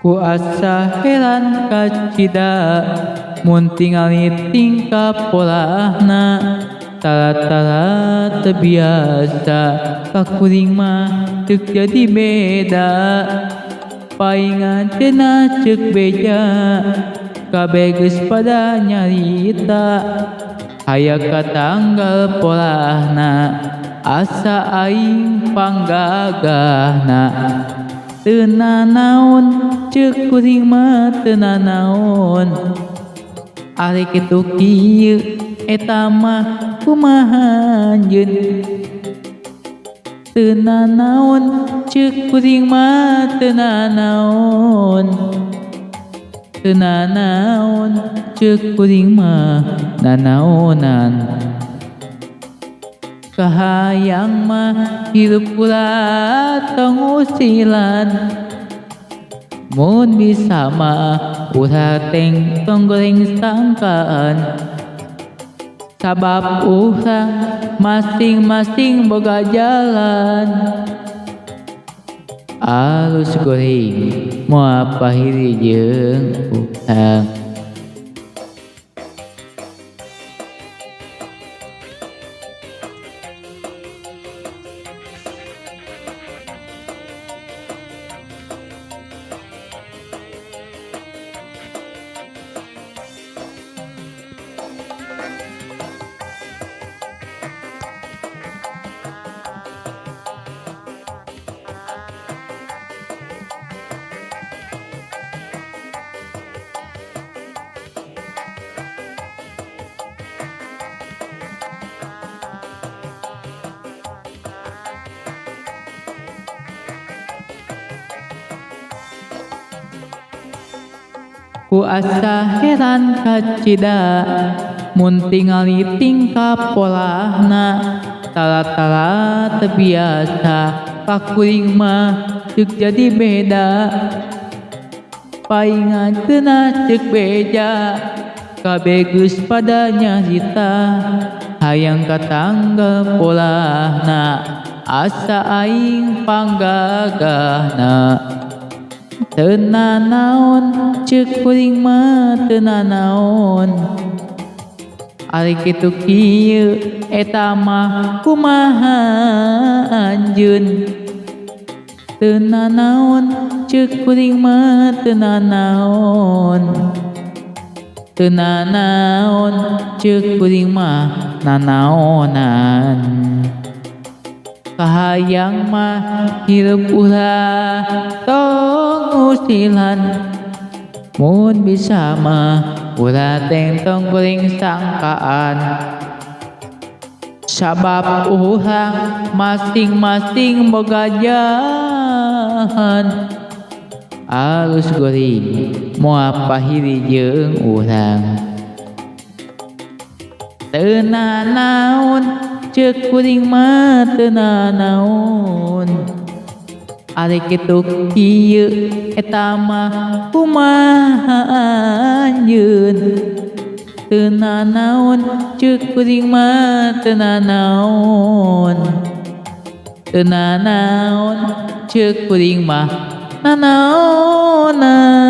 Ku asa heran kacida mun tingali tingkah polahna tara-tara teu biasa ka kuring mah teu jadi beda paingan cenah ceuk beja kabeh geus pada nyarita hayang katanggal polahna asa aing panggagahna teu nanaon ceuk kuring mah teu nanaon ari kitu kieu eta mah kumaha anjeun teu nanaon ceuk kuring mah teu nanaon teu nanaon ceuk kuring mah nanaonan kahayang mah hirup ulah tong usilan mun bisa mah ulah teng tong goreng sangkaan sabab urang masing-masing boga jalan alus goreng moal pahili jeung urang. Ku asa heran kacida mun tingali tingkah polahna tara-tara teu biasa ka kuring mah teu jadi beda paingan cenah ceuk beja kabeh geus pada nyarita hayang katanggal polahna asa aing panggagahna teu nanaon ceuk kuring mah teu nanaon ari kitu kieu eta mah kumaha anjeun teu nanaon ceuk kuring mah teu nanaon teu nanaon ceuk kuring mah nanaonan kahayang mah hirup ulah tong usilan mun bisa mah ulah teng tong goreng sangkaan sabab urang masing-masing boga jalan alus goreng moal pahili jeung urang teu nanaon ceuk kuring mah teu nanaon ari kitu kieu eta mah kumaha anjeun teu nanaon ceuk kuring mah teu nanaon teu nanaon ceuk kuring mah nanaonan.